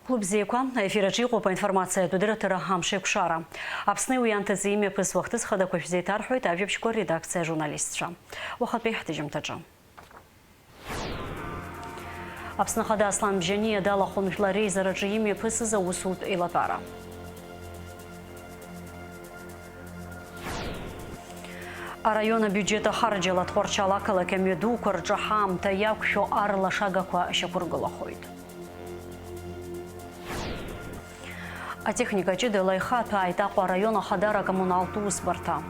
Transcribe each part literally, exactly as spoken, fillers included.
Хәлыбзиақәа, аефир аҿы иҟоуп аинформациатә дырраҭара Амшеикәшара. Аԥсни уи анҭыҵи имҩаԥысуа ахҭыс хадақәа шәзеиҭарҳәоит ажәабжьқәа редакциа ажурналистцәа. Уахатәи ҳҭыжьымҭаҿы. Аԥсны Ахада Аслан Бжьаниа далахәын Жәлар реизараҿы имҩаԥысыз аусутә еилатәара. Араион абиуџьет ахарџьала Тҟәарчал ақалақь амҩадуқәа рҿы ҳаамҭа иақәшәо арлашагақәа шьақәыргылахоит. Атехника ҷыдала ихаҭәааит Аҟәа араион ахадара акоммуналтә усбарҭа.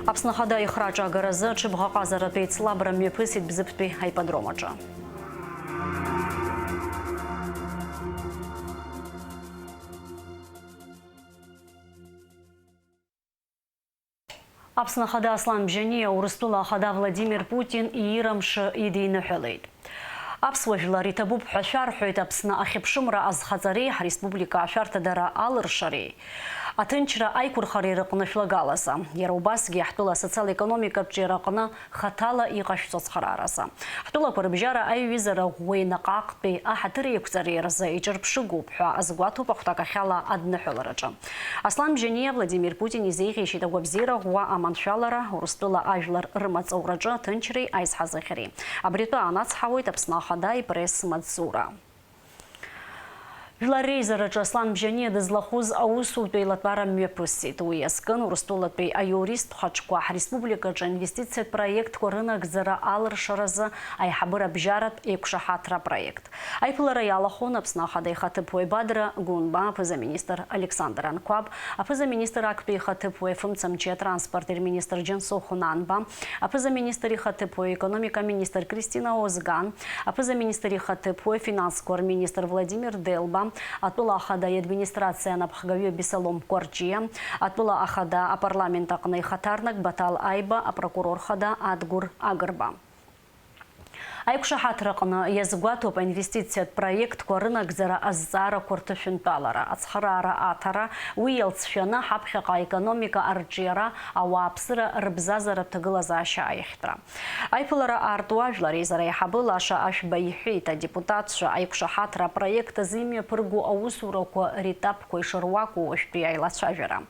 Аԥсны Ахада ихраҿы агаразы аҽыбӷаҟазаратә еицлабра мҩаԥысит Бзыԥтәи аипподром аҿы. Аԥсны Ахада Аслан Бжьаниа Урыстәыла Ахада Владимир Путин иира мшы идиныҳәалеит. Аԥсуа жәлар иҭабуп ҳәа шәарҳәоит Аԥсны ахьыԥшымра азхаҵареи ҳреспублика ашәарҭадара алыршареи аҭынчра аиқәырхареи рыҟны шәлагалазы. Иара убасгьы ҳтәыла асоциал-економикатә ҿиара аҟны хаҭала иҟашәҵо ацхырааразы. Ҳтәылақәа рыбжьара аиҩызара ӷәӷәеи наҟ-ааҟтәи аҳаҭыр еиқәҵареи рзы иҿырԥшыгоуп ҳәа азгәаҭоуп ахәҭакахьала адныҳәалараҿы. Аслан Бжьаниа Владимир Путин изеиӷьеишьеит агәабзиара ӷәӷәа аманшәалара Урыстәыла ажәлар рымаҵураҿы аҭынчреи аизҳазыхьареи. Абри атәы аанацҳауеит Аԥсны Ахада ипресс-маҵзура. Жәлар реизараҿы Аслан Бжьаниа дызлахәыз аусутә еилатәара мҩаԥысит. Уи иазкын Урыстәылатәи аиуристтә хаҿқәа ҳреспубликаҿы аинвестициатә проектқәа рынагӡара алыршаразы аиҳабыра бжьаратә еиқәшаҳаҭра апроект. Аиԥылара иалахәын Аԥсны Ахада ихаҭыԥуаҩ Бадра Гәынба, аԥыза-министр Александр Анқәаб, аԥыза-министр актәи ихаҭыԥуаҩ афымцамчи атранспорти рминистр Џьансыхә Нанба, аԥыза-министр ихаҭыԥуаҩ аекономика аминистр Кристина Озган, аԥыза-министр ихаҭыԥуаҩ афинансқәа рминистр Владимир Делба, атәыла ахада иадминистрациа анапхгаҩы Бесалом Кәарҷиа, атәыла ахада апарламент аҟны ихаҭарнак Баҭал Аиба, апрокурор хада Адгәыр Агрба. Аиқәшаҳаҭраҟны иазгәаҭоуп аинвестициатә проектқәа рынагӡара азҵаарақәа рҭышәынтәалара, ацхыраара аҭара, уи иалҵшәаны ҳаԥхьаҟа аекономика арҿиара, ауааԥсыра рыбзазаратә ҭагылазаашьа аиӷьтәра. Аиԥылара аарту ажәлар еизара аиҳабы Лаша Ашәба иҳәеит, адепутатцәа аиқәшаҳаҭра апроект азы имҩаԥырго аусурақәа ретапқәа ишыруаку уажәтәи аилацәажәара.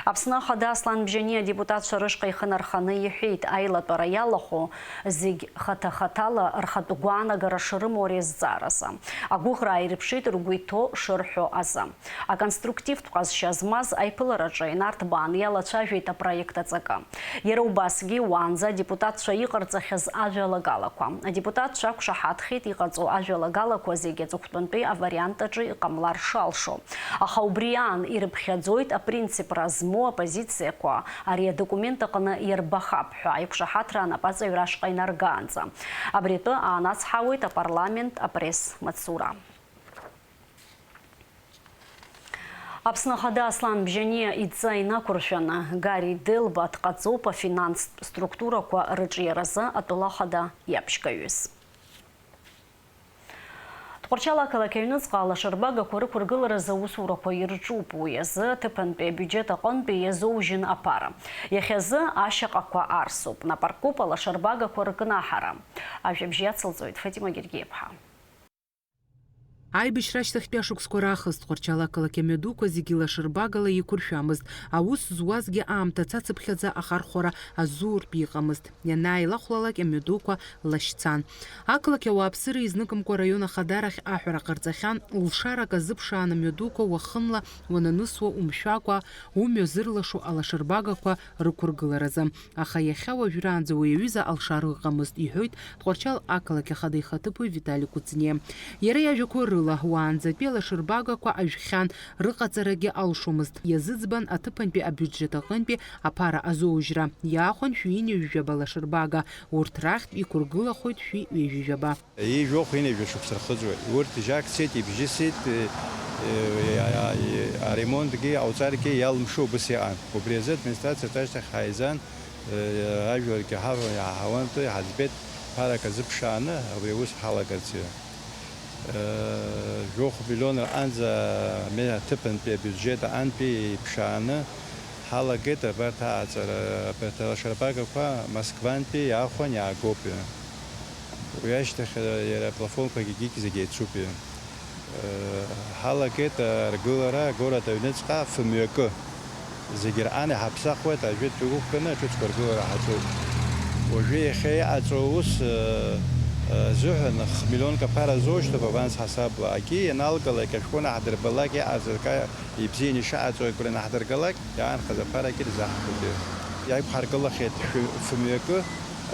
Аԥсны Ахада Аслан Бжьаниа адепутатцәа рышҟа ихы нарханы иҳәеит, аилатәара иалахәу зегь хаҭа-хаҭала рхатә гәаанагара шрымоу ари азҵааразы. Агәыӷра ааирԥшит ргәы иҭоу шырҳәо азы. Аконструктивтә ҟазшьа змаз аиԥылараҿы инарҭбаан иалацәажәеит апроект аҵакы. Иара убасгьы уаанӡа адепутатцәа иҟарҵахьаз ажәалагалақәа. Адепутатцәа ақәшаҳаҭхеит иҟаҵоу ажәалагалақәа зегьы аҵыхәтәантәи авариант аҿы иҟамлар шалшо. Аха убри аан ирыԥхьаӡоит апринципра змоу апозициақәа ари адокумент аҟны иарбахап ҳәа аиқәшаҳаҭра анапаҵаҩра ашҟа инаргаанӡа. Абри атәы аанацҳауеит апарламент апресс-маҵзура. Аԥсны Ахада Аслан Бжьаниа идҵа инақәыршәаны, Гари Делба дҟаҵоуп афинанстә структурақәа рыҿиаразы атәыла ахада иаԥшьгаҩыс. Тҟәарчал ақалақь аҩныҵҟа алашарбагақәа рықәыргыларазы аусурақәа ирҿуп. Уи азы аҭыԥантәи абиуџьет аҟынтәи иазоужьын аԥара. Иахьазы ашьаҟақәа арсуп. Напаркуп алашарбагақәа ркнаҳара. Ажәабжь иацылҵоит Фатима Гергиаԥҳа. Аибашьра ашьҭахьтәи ашықәсқәа раахыс Тҟәарчал ақалақь амҩадуқәа зегьы лашарбагала еиқәыршәамызт. Аус зуазгьы аамҭа цацыԥхьаӡа ахархәара азуртә иҟамызт. Ианааилахәлалак амҩадуқәа лашьцан. Ақалақь ауааԥсыра изныкымкәа араион ахадарахь аҳәара ҟарҵахьан, лшарак азыԥшаан амҩадуқәа уахынла уананысуа умшәакәа, умҩа зырлашо алашарбагақәа рықәыргыларазы. Аха иахьа уажәраанӡа уи аҩыза алшара ыҟамызт, иҳәоит Тҟәарчал ақалақь ахада ихаҭыԥуаҩ Витали Кәыҵниа. Иара иажәақәа рыла, уаанӡатәи алашарбагақәа ажәхьан, рыҟаҵарагьы алшомызт. Иазыӡбан аҭыԥантәи абиуџьет аҟынтәи аԥара азоужьра. Иаахәан шәи ҩынҩажәаба лашарбага, урҭ рахьтә иқәыргылахоит шәи ҩажәижәаба. Ҩажәи жәохә, ҩынҩажәа шықәса рхыҵуеит. Урҭ жьак цеит, ибжьысит, э, э, а-, а-, аремонтгьы, ауҵаргьы иалымшо убыс иҟан. Убри азы администрациаҿы ашьҭахь ҳааизан, э, ажәларгьы ҳаван, иааҳауан, иҳаӡбеит, ԥарак азыԥшааны абри аус ҳалагарц. Э, жәохә миллион рҟанӡа ами-, аҭыԥантәи абиуџьет аҟынтәи иԥшааны ҳалагеит абарҭ аҟаҵара, абарҭ алашарбагақәа Москвантәи иаахәан иаагоуп. Уи ашьҭахь, э, иара аплафонқәагьы егьигь зегь еицуп, э, ҳалагеит аргылара, агород аҩныҵҟа фымҩакы. Зегь рҟан иҳаԥсахуеит, ажәытә иқәкны аҿыцқәа ргылара ҳаҿуп. Уажәы иахьа иҟаҵоу аус, э, э, азыҳәан хмиллионк аԥара азоушьҭоуп аванс ҳасабла. Акгьы ианалгалак, ашәҟәы анаҳдырбалак, иҟаҵака ибзианы ишыҟаҵоу агәра анаҳдыргалак, иаанхаз аԥарагьы рзаҳҭоит. Иақәҳаргылахьеит шәы-, фымҩакы,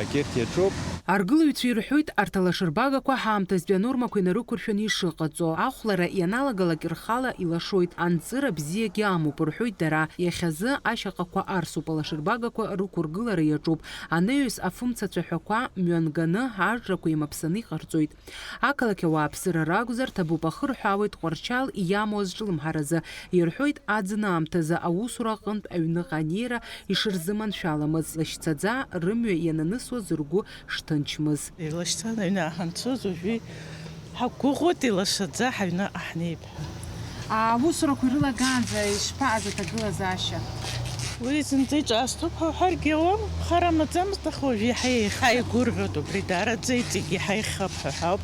егьырҭ иаҿуп. Аргылаҩцәа ирҳәоит, арҭ алашырбагақәа ҳаамҭазтәи анормақәа инарықәыршәаны ишыҟаҵо. Ахәлара ианалагалак рхала илашоит, анҵыра бзиагьы амоуп, рҳәоит дара. Иахьазы ашьаҟақәа арсуп, алашырбагақәа рықәыргылара иаҿуп. Анаҩс афымца цәаҳәақәа мҩанганы, ажрақәа еимаԥсаны иҟарҵоит. Ақалақь ауааԥсыра ракәзар, ҭабуп ахырҳәаауеит Тҟәарчал иамоу азҿлымҳаразы. Ирҳәоит, аӡын аамҭазы аусура аҟынтә аҩныҟа анеира ишырзыманшәаламыз, лашьцаӡа рымҩа иананысуаз ргәы шҭынчмыз. Илашьцан аҩны ҳанцоз, уажәы ҳақәгәыӷуеит, илашаӡа ҳаҩныҟа ҳнеип ҳәа. Аусурақәа ирылагаанӡа ишԥаҟаз аҭагылазаашьа? Уи зынӡа иҿаасҭоуп ҳәа уҳәаргьы ауам, хара маӡамызт, аха уажәы иаҳа еиҳа игәырӷьоит, убри даараӡа иҵегь иаҳа ихап ҳәа ҳауп.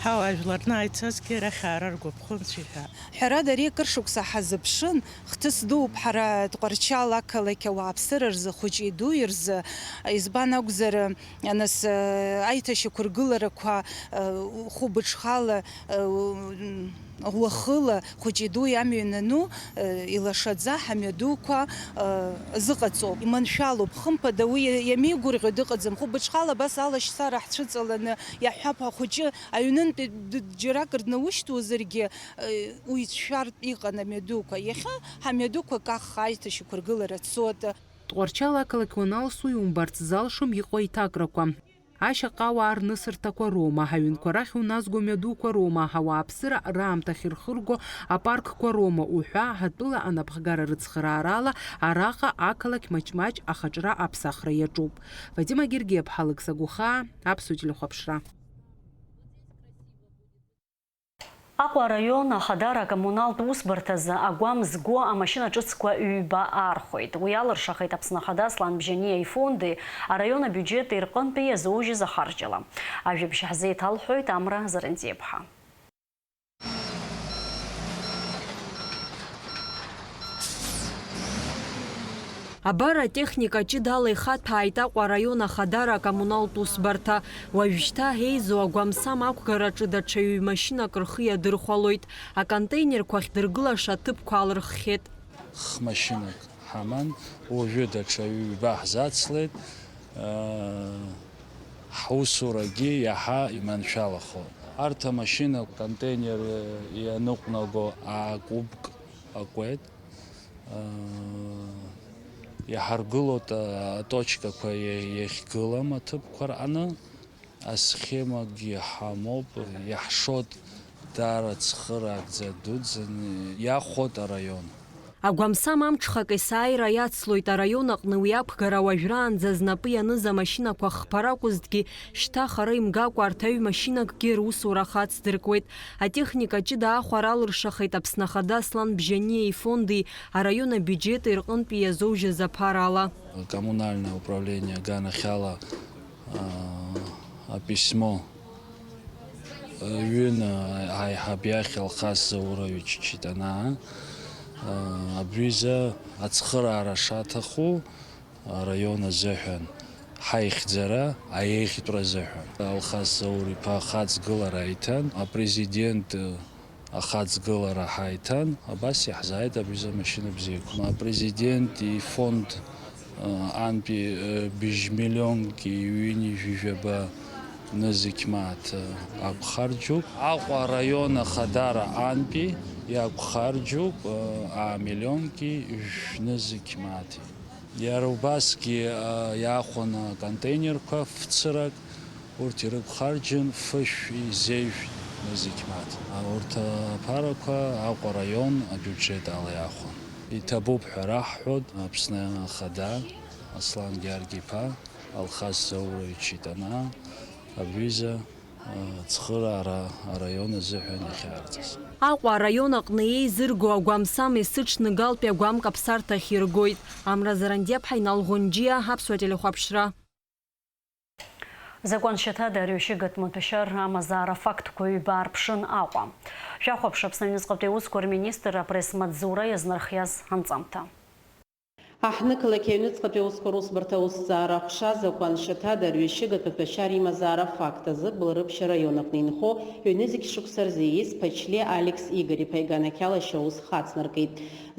Ҳауаажәларны ааицазгьы арахь аара ргәаԥхо анцәа иҳәа. Ҳәарада, ари акыр шықәса ҳазыԥшын, хҭыс дууп ҳара Тҟәарчал ақалақь ауааԥсыра рзы, хәыҷи дуи рзы, избан акәзар, нас, аиҭашьақәыргыларақәа, хәыбыҽхала, уахыла, хәыҷи дуи амҩа ианану, илашаӡа ҳамҩадуқәа зыҟаҵоуп, иманшәалоуп. Хымԥада, уи иамеигәырӷьо дыҟаӡам. Хәыбыҽхала абас алашьцара ҳцәыҵаланы иаҳҳәап, ахәыҷы аҩнынтәи д-, џьаракыр днаушьҭуазаргьы, уицәшәартә иҟан амҩадуқәа. Иахьа ҳамҩадуқәа каххаа аиҭашьақәыргылара цоит. Тҟәарчал ақалақь уаналсу иумбарц залшом иҟоу аиҭакрақәа. Ашьаҟауаа рнысырҭақәа роума, ҳаҩнқәа рахь уназго мҩадуқәа роума, ҳауааԥсыра раамҭа ахьырхырго апаркқәа роума уҳәа, ҳатәыла анапхгара рыцхыраарала араҟа ақалақь маҷ-маҷ ахаҿра аԥсахра иаҿуп. Вадима Гергиаԥҳа, Алықьса Гәыхаа, Аԥсуа телехәаԥшра. Аҟәа араион ахадара акоммуналтә усбарҭазы агәам зго амашьына ҿыцқәа ҩба аархәеит. Уи алыршахеит Аԥсны Ахада Аслан Бжьаниа ифонди араион абиуџьети рҟынтәи иазоужьыз ахарџьала. Ажәабжь ҳзеиҭалҳәоит Амра Зарандиаԥҳа. Абар атехника ҷыдала ихаҭәааит Аҟәа араион ахадара акоммуналтә усбарҭа. Уажәшьҭа еизо агәамсам ақәгараҿы даҽа ҩ-машьынак рхы иадырхәалоит. Аконтейнерқәа ахьдыргылаша аҭыԥқәа алырххьеит. Хмашьынак ҳаман, уажәы даҽа ҩба ҳзацлеит. Ҳусурагьы иаҳа иманшәалахо. Арҭ амашьына контейнер ианыҟәнаго акәыпк акуеит. Иҳаргылоит аточкақәа иахьгылам аҭыԥқәа рҟны. Асхемагьы ҳамоуп, иаҳшоит даара цхыраагӡа дуӡӡаны, иахәоит араион. Агәамсам амҽхак есааира иацлоит араион аҟны, уи ақәгара уажәраанӡа знапы ианыз амашьынақәа хԥа ракәызҭгьы, шьҭа хара имгакәа арҭ аҩ-машьынакгьы русура ахы ацдыркуеит. Атехника ҷыда аахәара алыршахеит Аԥсны Ахада Аслан Бжьаниа ифонди араион абиуџьети рҟынтәи иазоужьыз аԥарала. Коммунальное управление аганахьала, а, аписьмо ҩын аиҳаб иахь Алхас Заурович Читанаа, абриза ацхыраара шаҭаху араион азыҳәан, ҳаихьӡара аиеиӷьтәра азыҳәан. Алхас Заур-иԥа ахаҵгылара аиҭан, апрезидент ахаҵгылара ҳаиҭан, абас иаҳзааит абриза машьына бзиақәа. Апрезидент ифонд антәи быжь миллионки ҩынҩажәижәаба нызқь мааҭ акәхарџьуп. Аҟәа араион ахадара антәи иакәхарџьуп а миллионки жәнызқь мааҭи. Иара убасгьы иаахәаны аконтейнерқәа фцырак, урҭ ирықәхарџьын фышәи зежә нызқь мааҭ. Урҭ аԥарақәа Аҟәа араион абиуџьет ала иаахәон. Иҭабуп ҳәа раҳҳәоит Аԥсны Ахада Аслан Гьаргь-иԥа, Алхас Заурович Читанаа, абриза ацхыраара араион азыҳәан иахьаарҵаз. Аҟәа араион аҟны еизырго агәамсам есыҽны галтәи агәам каԥсарҭахь иргоит. Амра Зарандиаԥҳа, Инал Ӷәынџьиа, Аԥсуа телехәаԥшра. Закәан шьаҭада арҩашьыгатә маҭәашьар амазаара афактқәа ҩба аарԥшын Аҟәа. Шәахәаԥш Аԥсны аҩныҵҟатәи аусқәа рминистр апресс-маҵзура иазнархиаз анҵамҭа. Аҳҭнықалақь аҩныҵҟатәи аусқәа русбарҭа аусҭҵаара аҟәша закәан шьаҭада арҩашьыгатә маҭәашьар имазаара афакт азы Гәылрыԥшь араион аҟны инхо ҩ-нызқь шықәса рзы ииз Ԥачлиа Алекс Игор-иԥа иганахьала шьаус хацнаркит.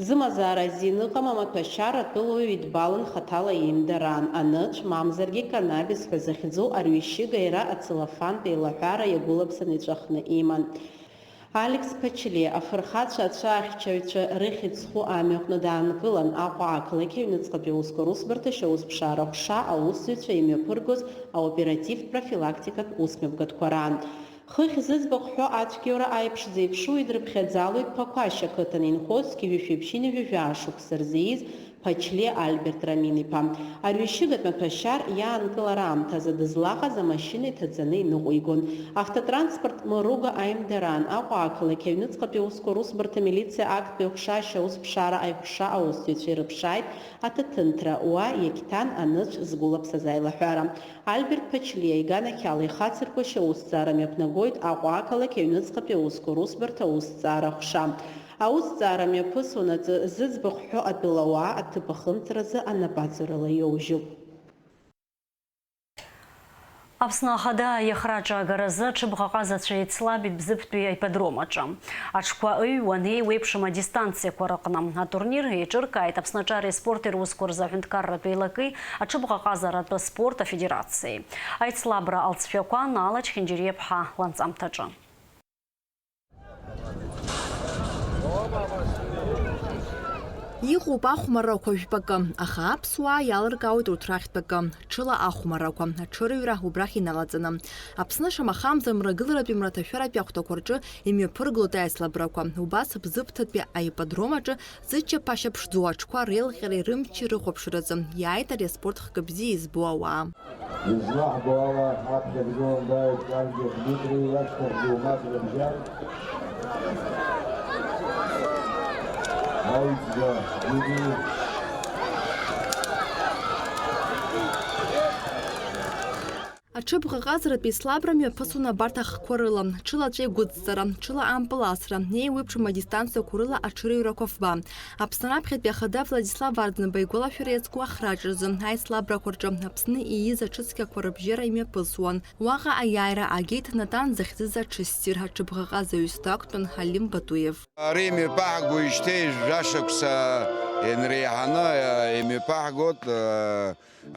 Зымазаара азин ыҟам амаҭәашьар атәылауаҩ идбалан хаҭала иимдараан, аныцә, мамзаргьы канабис ҳәа захьӡу арҩашьыга иара ацеллофантә еилаҳәара иагәылаԥсан иҵәахны иман. Алекс Ԥачлиа афырхацәа ацәаахьчаҩцәа рыхьӡ зху амҩаҟны даанкылан, Аҟәа ақалақь аҩныҵҟатәи аусқәа русбарҭа шьаусԥшаара аҟәша аусзуҩцәа имҩаԥыргоз аоперативтә профилактикатә усмҩаԥгатәқәа раан. Хыхь зыӡбахә ҳәо ацәгьоура аиԥш зеиԥшу идрыԥхьаӡалоит Ԥақәашь ақыҭан инхо зқьи жәшәи ԥшьынҩажәи жәаа шықәса рзы ииз Ԥачлиа Альберт Рамин-иԥа. Арҩашьыгатә маҭәашьар иаанкылара аамҭазы дызлаҟаз амашьына иҭаҵаны иныҟәигон. Автотранспорт мыруга аимдараан Аҟәа ақалақь аҩныҵҟатәи аусқәа русбарҭа амилициа актәи аҟәша ашьаусԥшаара аҟәша аусзуҩцәа ирыԥшааит аҭаҭынҭра, уа иагьҭан аныцә згәылаԥсаз аилаҳәара. Альберт Ԥачлиа иганахьала ихацырку ашьаусҭҵаара мҩаԥнагоит Аҟәа ақалақь аҩныҵҟатәи аусқәа русбарҭа аусҭҵаара аҟәша. Аусҭҵаара мҩаԥысуанаҵы зыӡбахә ҳәо атәылауаа аҭыԥ ахымҵразы анапаҵаҩрала иоужьуп. Аԥсны Ахада аиӷьра аҿы агаразы аҽыбӷаҟазацәа еицлабит Бзыԥтәи аипподром аҿы. Аҽқәа ыҩуан еиуеиԥшым адистанциақәа рыҟны. Атурнир еиҿыркааит Аԥсны аҿареи аспорти русқәа рзы аҳәынҭқарратә еилаки аҽыбӷаҟазаратә спорт афедерациеи. Аицлабра алҵшәақәа Нала Чхинџьариа-ԥҳа ланҵамҭаҿы. Иҟоуп ахәмаррақәа жәпакы, аха аԥсуаа иалыркаауеит урҭ рахьтә акы, ҽыла ахәмаррақәа, аҽырыҩра убрахь иналаҵаны. Аԥсны шамахамзар мрагыларатәи мраҭашәаратәи ахәҭақәа рҿы имҩаԥыргылоит аицлабрақәа. Убас Бзыԥҭатәи аипподром аҿы зыччаԥашьа ԥшӡоу аҽқәа реилҟьареи рымчи рыхәаԥшразы иааит ари аспорт хкы бзиа избо ауаа. Излаҳбо ала, аԥхьа дгылан дааит Каргьы Дмитри, иашьҭахь Гәылмаз Рабжьан. Аиҵбы, Гиди. Аҽыбӷаҟазаратә еицлабра мҩаԥысуан абарҭ ахқәа рыла, ҽыла аҵәеигәыдҵара, ҽыла ампыл асра, еиуеиԥшым адистанциақәа рыла аҽырыҩрақәа фба. Аԥсны раԥхьатәи ахада Владислав Арӡынба игәалашәара иазку ахраҿ рзы аицлабрақәа рҿы Аԥсны ииз аҽыцқьақәа рыбжьара имҩаԥысуан. Уаҟа аиааира агеит Натан захьӡыз аҽы ссир аҽыбӷаҟазаҩыс дақәтәан Ҳалим Батуев. Ари имҩаԥаҳгоижьҭеи жәа шықәса инреиҳаны, э, имҩаԥаҳгоит, э,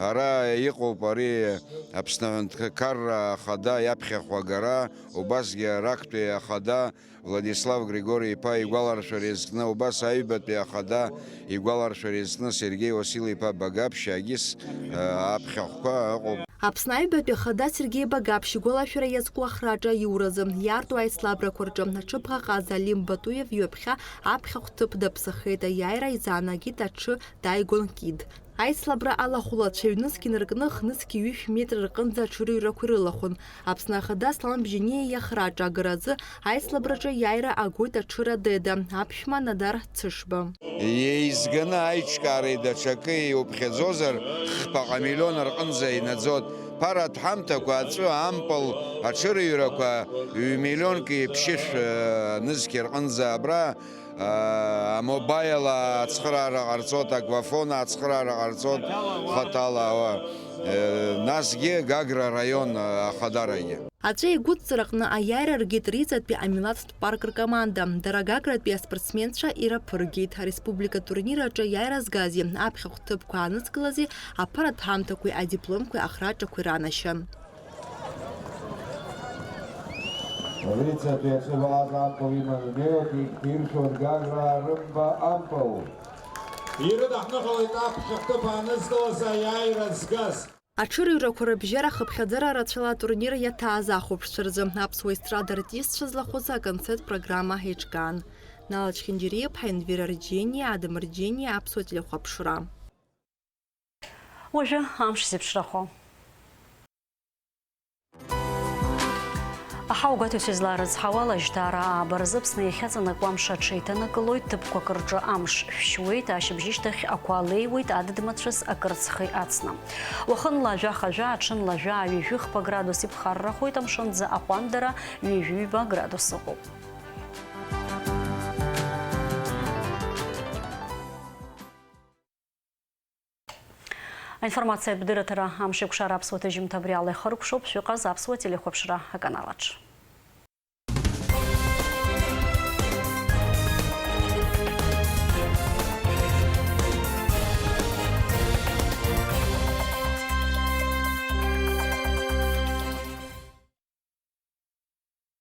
ара иҟоуп ари Аԥсны Аҳәынҭқарра Ахада иаԥхьахә агара, убасгьы арактәи Ахада Владислав Григори-иԥа игәаларшәара иазкны, убас аҩбатәи Ахада игәаларшәара иазкны Сергеи Уасил-иԥа Багаԥшь, Агис, э, аԥхьахәқәа ыҟоуп. Аԥсны аҩбатәи Ахада Сергеи Багаԥшь игәалашәара иазку ахраҿы аиуразы иаарту аицлабрақәа рҿы аҽыбӷаҟаза Алим Батуев ҩаԥхьа аԥхьахә ҭыԥ даԥсахеит, аиааира изаанагеит аҽы дааигон Кид. Аицлабра алахәылацәа ҩнызқь инаркны, хнызқь ҩышә метр рҟынӡа аҽырыҩрақәа ирылахәын. Аԥсны Ахада Аслан Бжьаниа иахраҿы агаразы аицлабраҿы аиааира агоит аҽыра Деда, аԥшәма Надар Цышба. Еизганы аиҿкаареи даҽакы иуԥхьаӡозар, хԥаҟа миллион рҟынӡа инаӡоит. Ԥаратә ҳамҭақәа аҵәы, ампыл, аҽырыҩрақәа ҩ-миллионки ԥшьышә, э, нызқь рҟынӡа абра, э, амобаил ацхыраара ҟарҵоит, Аквафон ацхыраара ҟарҵоит хаҭала, ауа, э, насгьы Гагра араион, э, ахадарагьы. Аҵәа еигәыдҵараҟны аиааира ргеит Риҵатәи амилаҭтә парк ркоманда. Дара Гагратәи аспортсменцәа ираԥыргеит. Ареспублика турнир аҿы аиааира згази, аԥхьахә ҭыԥқәа аанызкылази, аԥаратә ҳамҭақәеи адипломқәеи ахраҿақәеи ранашьан. Риҵатәи аҽыбӷаҟаза ампыл иманы днеиуеит, иқәиршәоит Гаграа рымба ампыл. Ирыдаҳныҳәалеит аԥхьахә ҭыԥ аанызкылаз аиааира згаз. Аҽырыҩрақәа рыбжьара хыԥхьаӡара рацәала атурнир иаҭааз ахәаԥшцәа рзы аԥсуа естрада артистцәа злахәыз аконцерт программа еиҿкаан. Нала Чхинџьариа-иԥҳа, Енвер Арџьениа, Адам Арџьениа, Аԥсуа телехәаԥшра. Уажәы амш зеиԥшрахо. Аҳауагәаҭаҩцәа излаарыцҳауа ала, жьҭаара ааба рзы Аԥсны иахьаҵанакуа амш аҽеиҭанакылоит, ҭыԥқәак рҿы амш шәшьуеит, ашьыбжьышьҭахь ақәа леиуеит, адыд-мацәыс акырцхи ацны. Уахынла жәаха-жәаа, аҽынла жәаа-ҩажәи хԥа градус иԥхаррахоит, амшынӡы аҟәандара ҩажәи ҩба градус ыҟоуп. Аинформациатә дырраҭара амшеикәшара аԥсуа ҭыжьымҭа абри ала ихыркәшоуп, шәыҟаз аԥсуа телехәаԥшра аканалаҿ.